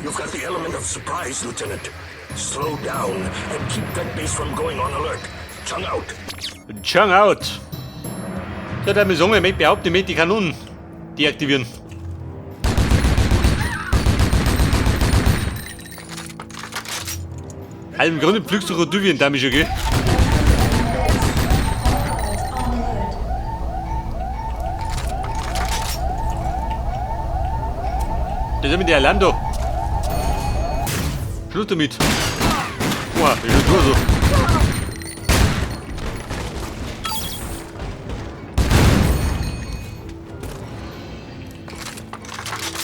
You've got the element of surprise, Lieutenant. Slow down and keep that base from going on alert. Chung out. Chung out. Ja, der mir sagen, ich möchte behaupten, ich möchte die Kanonen deaktivieren. Also im Grunde pflückst du Roduvien damit schon, gell? On alert. Das ist mit der Alarm da. Schluss damit. Boah, ist schon so.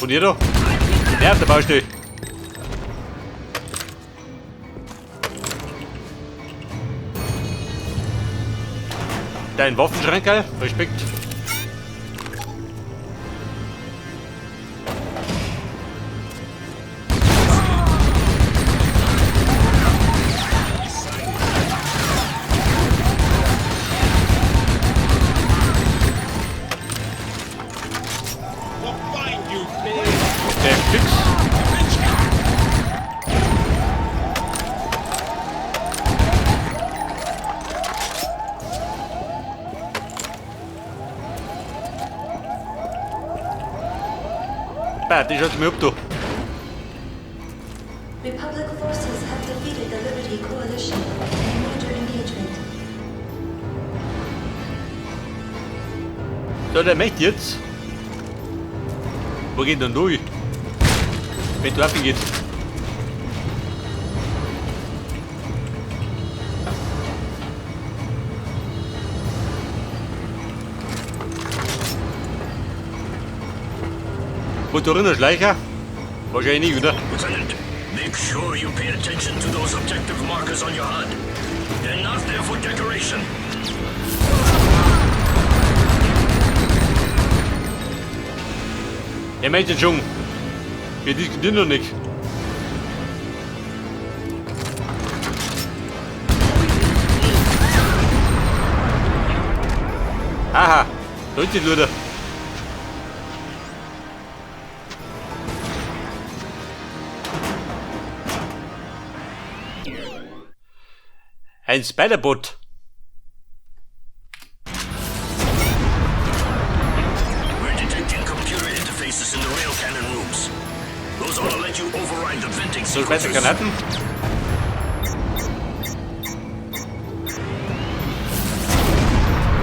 Und ihr da? Der auf der Baustelle. Dein Waffenschrankerl, Respekt. Der fix. Bah, die schaut mir ab, du. Republic forces have defeated the Liberty Coalition in a major engagement. So, der möchte jetzt. Wo geht denn durch? Wenn du geht. Wo da drin ein Schleicher? Wahrscheinlich nicht, oder? Lieutenant, make sure you pay attention to those objective markers on your HUD. They're not there for decoration. Der meint schon. Wir diskutieren noch nicht. Aha, da ist die Luder. Ein Spiderbot. We're detecting computer interfaces in the rail cannon rooms. Those ought to let you override the venting So, sequences. Granaten.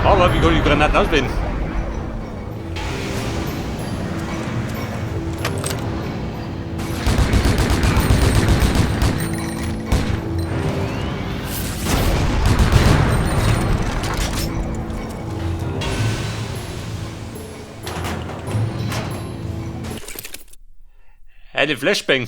Aber wie kann ich die Granaten auswählen? Eine Flashbang.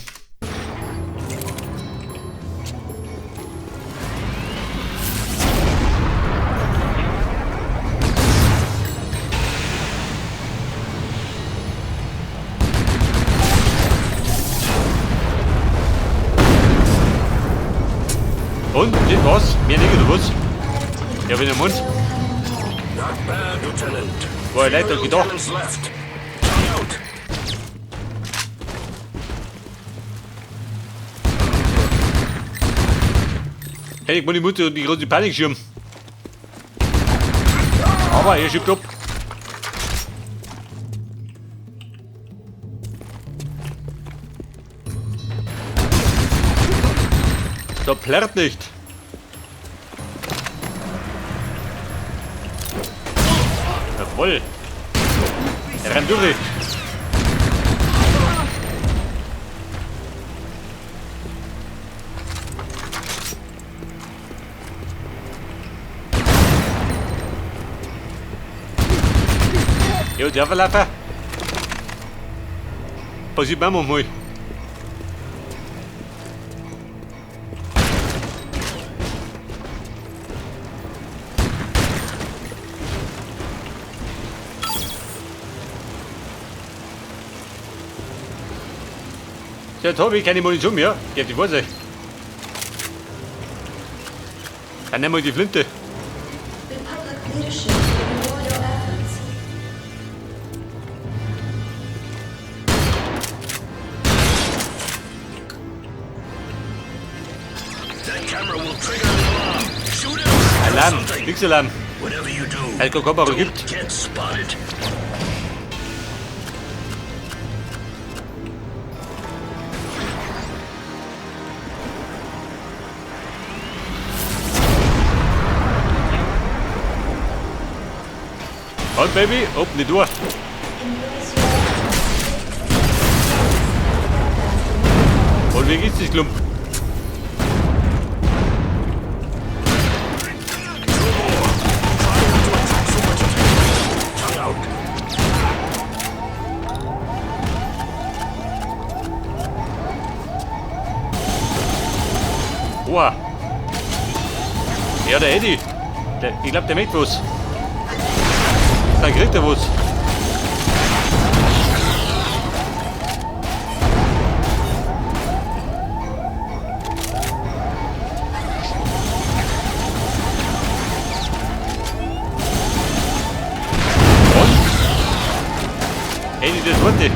Und? Das war's? Mehr nicht, oder was? Ja, wenn der Mund. Not bad, Lieutenant. Boah, Leute, Three geht doch. cannons left. Tongue out. Hey, ich meine Mutter und die große Panikschirm. Aber er schiebt ab. Da plärrt nicht. Jawohl. Renn durch. Jo, der verlaufen. Passiert mir manchmal. Jetzt habe ich keine Munition mehr. Geh die Vorsicht. Dann nehmen wir die Flinte. Republic leadership will reward your efforts. Alarm, nix Alarm. Whatever you do, Heiko Kamera don't gibt. get spotted. Und Baby, open the door. Embrace your Und wie geht's dich, Klump? Two more. Try not to attract so much attention. Tongue out. Oha. Ja, der Eddie. Der, ich glaub, der möchte was. Dann kriegt er was. Und? Eddie, das wollte.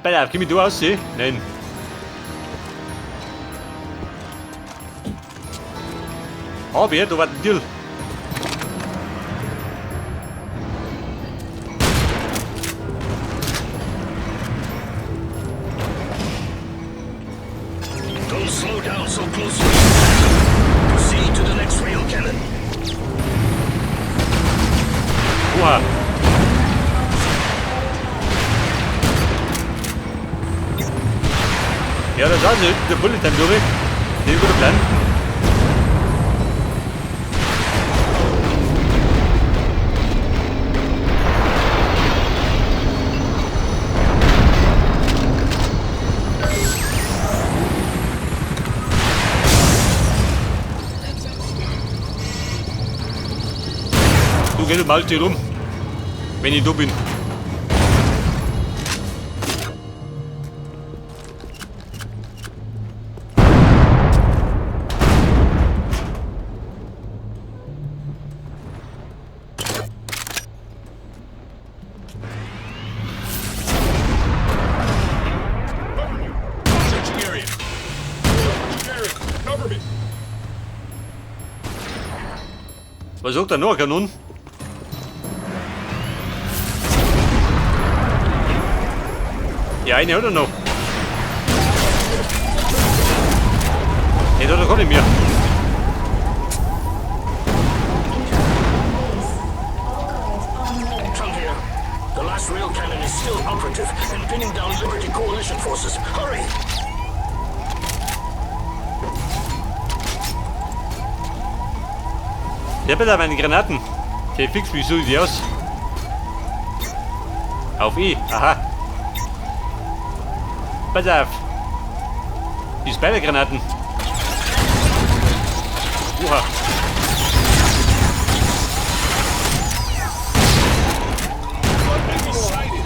Pass auf, komm ich da raus? Nein. Aber da war ein Deal. Don't slow down so close to the Proceed to the next rail cannon. Oha. Ja, das war sie, der Bullet Time durch. Der guter Plan. Du geh mal hier rum, wenn ich da bin. Cover me. Searching area. Searching area. Cover me. Was sagt der noch, Kanon? Ja, eine hat er noch. Den hat er gar nicht mehr. base. All guards on alert. Tongue here. The last rail cannon is still operative and pinning down Liberty Coalition forces. Hurry! Ich hab ja da meine Granaten. Okay, fix, wie sieht die aus? Auf E, aha. Pass auf. Die Spider-Granaten. Oha. Enemy sighted.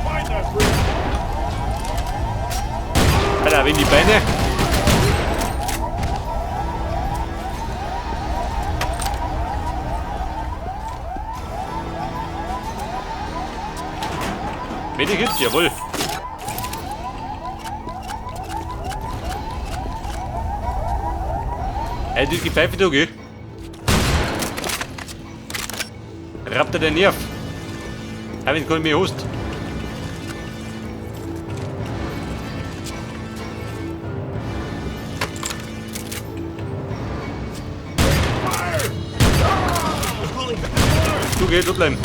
Find that bridge. Alter, wenn die Beine. Medikit, jawohl. Ey, die Pfeife da, gell? Rappt er den Nerv. Hab ich keinen mehr Host. Du geh, du bleiben.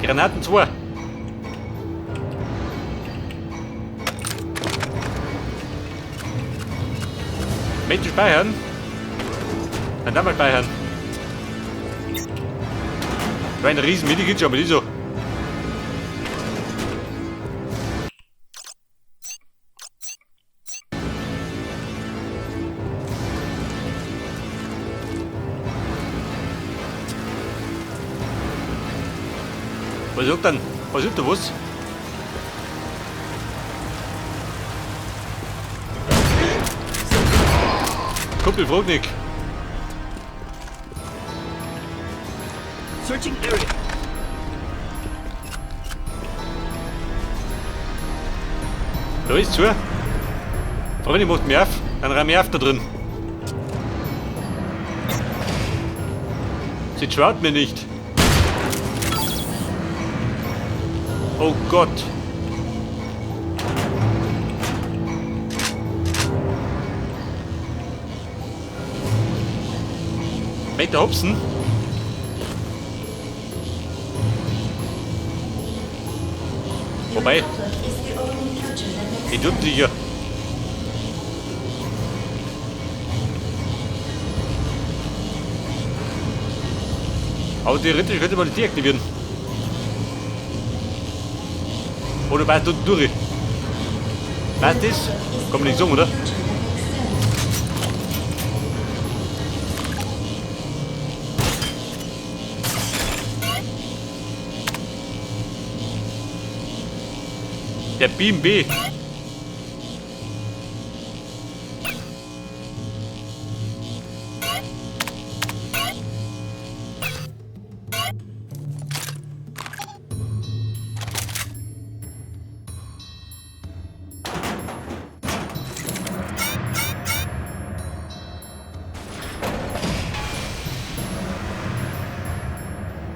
Granaten 2. Möchte speichern? Dann da mal speichern. Ein riesen Medikit, aber nicht so. Was sagt dann? Was ist da was? Kumpel, frag nicht. Searching area. Da ist zu. Freunde, macht mir auf. Dann räum ich auf da drin. Sie traut mir nicht. Oh Gott. Weiter hopsen. Wobei, die tut sich ja. Aber theoretisch könnte man die deaktivieren. Oder weißt du durch? Weißt du das? Kann man nicht sagen, oder? Der Beam B.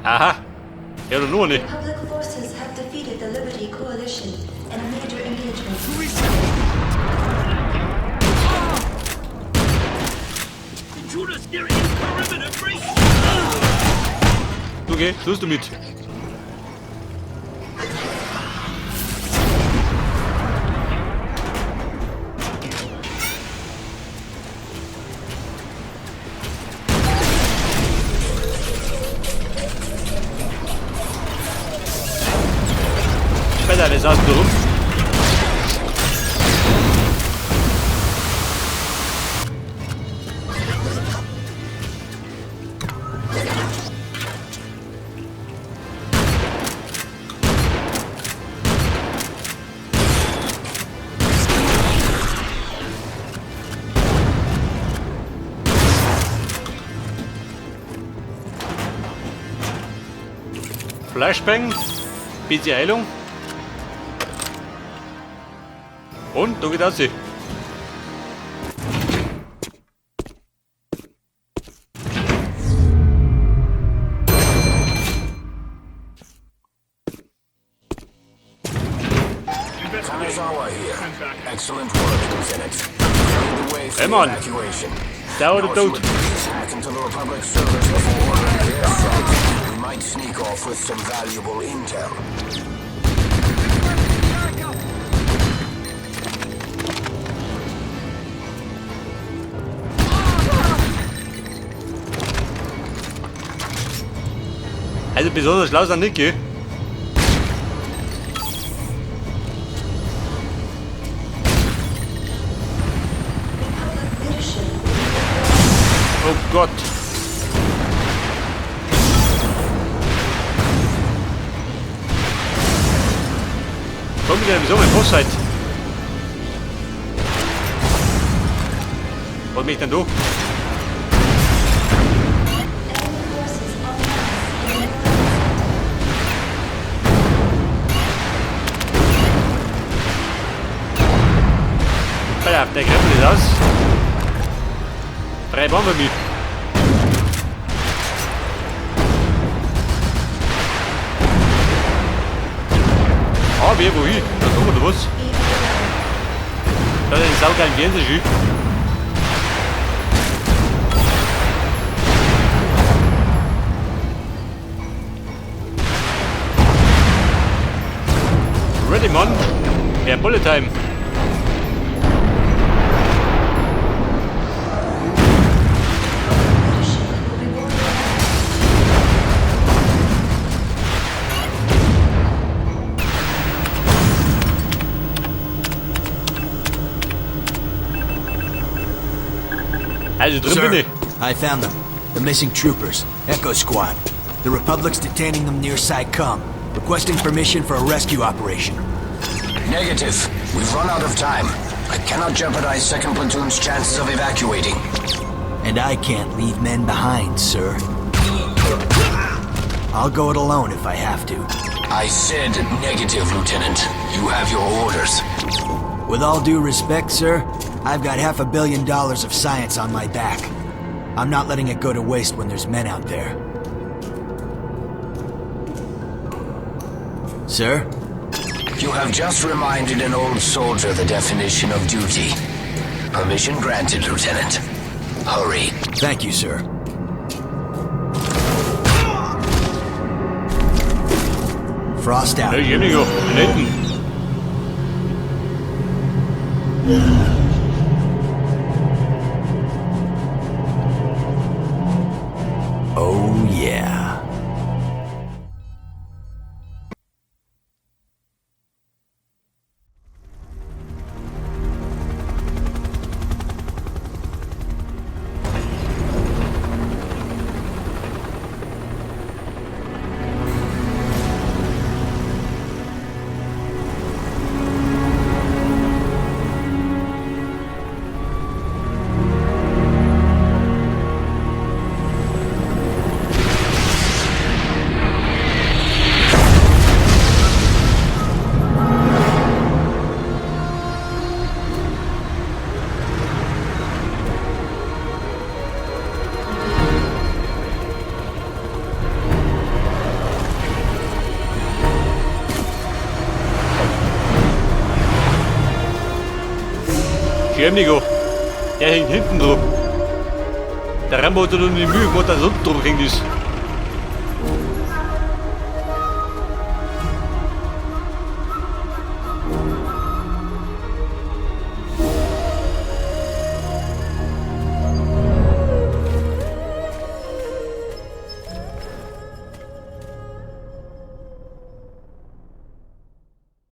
Aha. Ja, oder nur nicht. Republic forces have defeated the Liberty Coalition in a major engagement. Intruders near perimeter breach. Du geh, Schluss damit. Später, wir saßen rum. Flashbang, bisschen Heilung. Und da geht das. Kanazawa here. Excellent work, Lieutenant. Cleared the way for Hey, the man. evacuation. Dauert Now, if you tot. would please hack into the Republic servers before ordering the airstrike, we might sneak off with some valuable intel. Also besonders schlau sind nicht, gell? Oh Gott. Komm wieder, wieso mein Boss seid? Was mich denn du? Pass auf, der Krempel ist aus. 3 Bomben mit. Ah, wer wohin? Da kommen wir was? Da ist ein saugeilen Fernsehschiff. Ready, Mann. Ja, Bullet Time. Also drin bin Sir, ich. I found them. The missing troopers. Echo Squad. The Republic's detaining them near Saikum, requesting permission for a rescue operation. Negative. We've run out of time. I cannot jeopardize 2nd Platoon's chances of evacuating. And I can't leave men behind, sir. I'll go it alone if I have to. I said negative, Lieutenant. You have your orders. With all due respect, sir, I've got $500 million of science on my back. I'm not letting it go to waste when there's men out there. Sir? You have just reminded an old soldier the definition of duty. Permission granted, Lieutenant. Hurry. Thank you, sir. Frost out. Hey, Jemnigo, hinten. Oh, yeah. Jemnigo, der hängt hinten drum. Der Rambo hat sich die Mühe gemacht, dass er unten drum hängt ist.